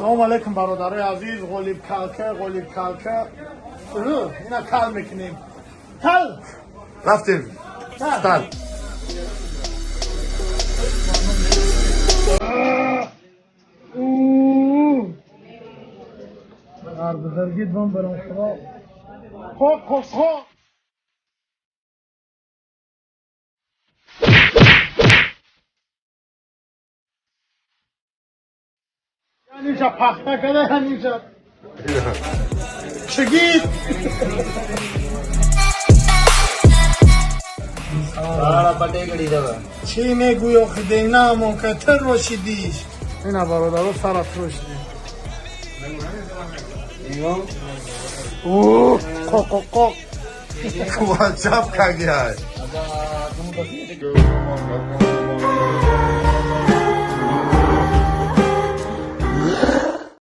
Салом алейкум, бародарои азиз. Ғолиб калка, Ғолиб калка, ина кал мекунем, кал. Рафтем. Старт. Дар бузургит бом барам, худо қоқ қоқ қоқ. Ҳаминҷа пахта када, ҳаминҷа чигит. Чӣ мегӯй охи, денаамон ка тир рошидиш. Ина, бародаро, сара тирошидем. Қоқ-қоқ-қоқ. Чап кагиай.